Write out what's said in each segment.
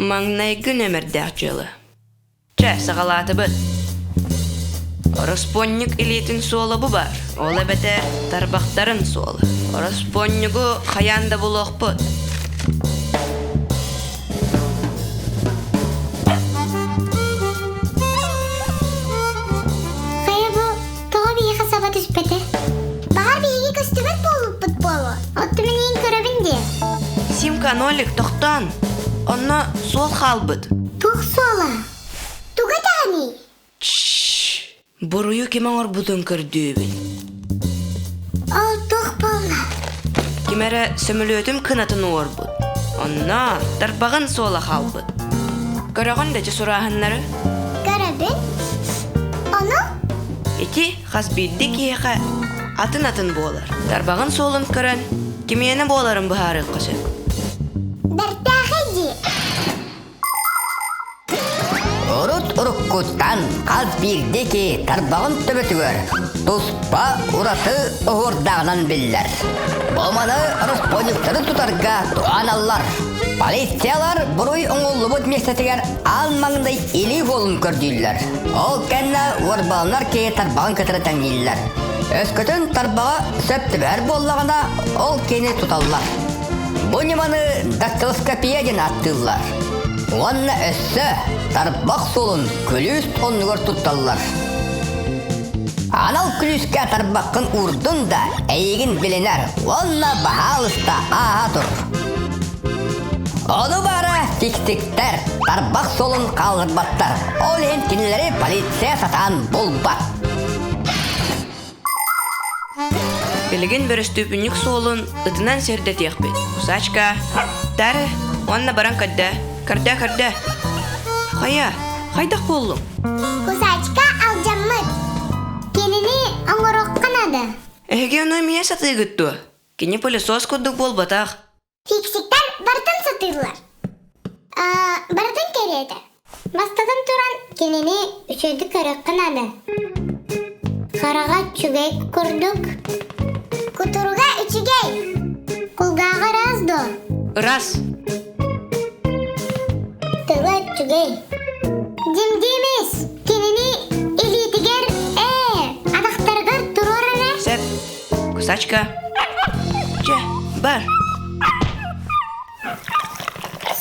Маҥнайгы нүөмэрдээх дьыала. Чэ, саҕалаатыбыт. Ороспуонньук илиитин суола бу баар. Ол эбэтэр тарбахтарын суола. Ороспуонньугу хайаан да булуохпут. Хайа бу тоҕо биһиэхэ саба түспэтэ? Баҕар биһиги көстүбэт буолбуппут буолуо. Оттон мин иин көрөбүн диэ. Симка, Нолик, тохтоон. Онно суол хаалбыт. Туох суола? Туга даҕаный? Чш! Буруйу ким оҥорбутун көрдүүбүн. Ол туох буолла? Ким эрэ сөмөлүөтүм кынатын уорбут. Онно тарбаҕын суола хаалбыт. Көрөҕүн да сурааһыннары? Көрөбүн. Ону? Ити хас биирдии киһиэхэ атын-атын буолар. Тарбаҕын суолун көрөн, кимиэнэ буоларын быһаарыахха сөп. Бэртээхэй дии. Урут уруккуттан хас биирдии киһи тарбаҕын төбөтүгэр туспа ураты оһуордааҕынан биллэр. Бу маны роспонниктары тутарга туһаналлар. Полициялар буруй оҥоһуллубут миэстэтигэр аан маҥнай илии суолун көрдүүллэр. Ол кэннэ уорбаланар киһи тарбаҕын кытары тэҥнииллэр. Өскөтүн тарбаҕа сөп түбэһэр буоллаҕына, ол киһини туталлар. Бу ньыманы дактилоскопия диэн ааттыыллар. Уонна өссө тарбах суолун күлүүс оннугар тутталлар. Анал күлүүскэ тарбаххын уурдун да, эйигин билинэр уонна баһаалыста ааһа тур. Ону баара тиктиктэр тарбах суолун хаалларбаттар. Ол иһин кинилэри полиция сатаан булбат. Билигин бөрөстүүпүнньүк суолун ытынан сирдэтиэхпит. Кусачка, тары уонна баран көрдөө. Көрдөө, көрдөө. Хайа, хайдах буоллуҥ? Кусачка алдьаммыт. Кинини оҥоруохха наада. Эһиги ону эмиэ сатыыгыт дуо? Кини пылесос курдук буолбатах. Фиксиктэр барытын сатыыллар. Барытын кэриэтэ. Бастатан туран, кинини үчүгэйдик көрүөххэ наада. Хараҕа үчүгэй курдук. Кутуруга үчүгэй. Кулгааҕа ыраас дуо? Ыраас. Тыла үчүгэй. Димдимис, кинини илиитигэр ээ, атахтарыгар туруор эрэ. Сөп. Кусачка. Чэ, бар.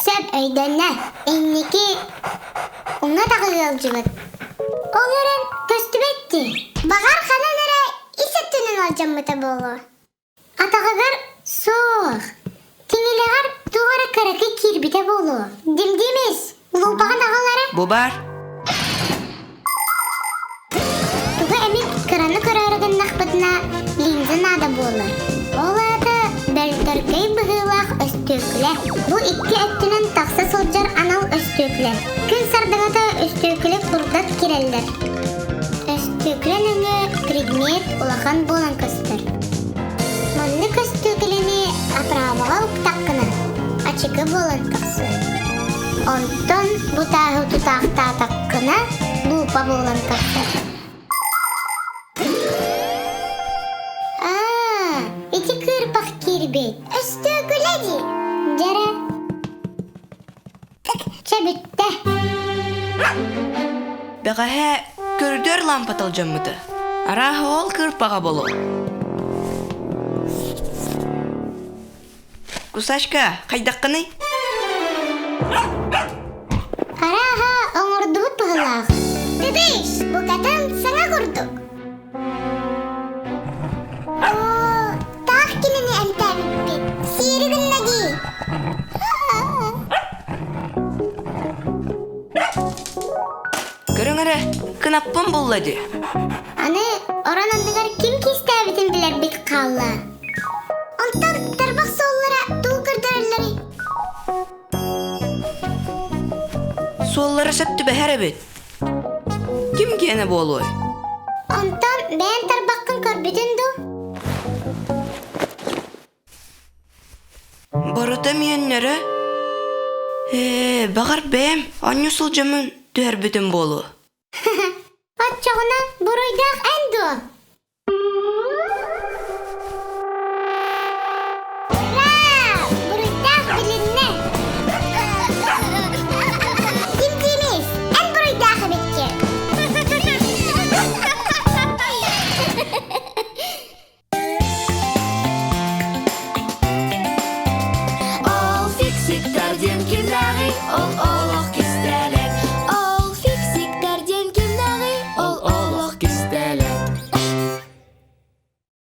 Сөп өйдөннө. Инники уҥа таҕы ыалдьыбыт. Ол эрэн көстүбэт дии. Баҕар ханан эрэ ис өттүнэн алдьаммыта буолуо. Атаҕыгар суох. Тиҥилэҕэр туох эрэ кыракый киирбитэ буолуо. Димдимис, луупаҕын аҕал эрэ. Бу баар. Тугу эмит кыраны көрөөрү гыннахпытына линза наада буолар. Ол аата бөлтөркөй быһыылаах өстүөкүлэ. Бу икки өттүнэн тахса сылдьар анал өстүөкүлэ. Күн сардаҥата өстүөкүлэ курдат кирэллэр. Өстүөкүлэ нөҥүө предмет улахан буолан көстөр. Маннык өстүөкүлэни оправаҕа уктаххына, ачыкы буолан тахсар. Онтон бу тааһы тутаахтаатаххына, луупа буолан тахсар. Аа, ити кыырпах киирбит. Өстүөкүлэ дии. Дьэрэ. Чэ бүттэ. Бэҕэһээ көрдөр лампа талдьаммыта. Арааһа ол кыырпаҕа боло. Кусачка, хайдаххыный? Арааһа оҥордубут быһыылаах. Тыдыш, букатын саҥа курдук. Оо, таах кинини эмтээбиппит. Сиэри гынна дии. Көрүҥ эрэ, кынаппын булла дии. Аны орон анныгар ким кистээбитин билэрбит хаалла. Онтон тарбах суоллара тугу көрдөрөллөрүй? Суоллара сөп түбэһэр эбит. Ким гиэнэ буолуой? Онтон бэйэн тарбаххын көрбүтүн дуу? Барыта миэннэрэ. Ээ, баҕар бэйэм оонньуу сылдьаммын түһэрбитим буолуо. Оччоҕуна буруйдаах эн.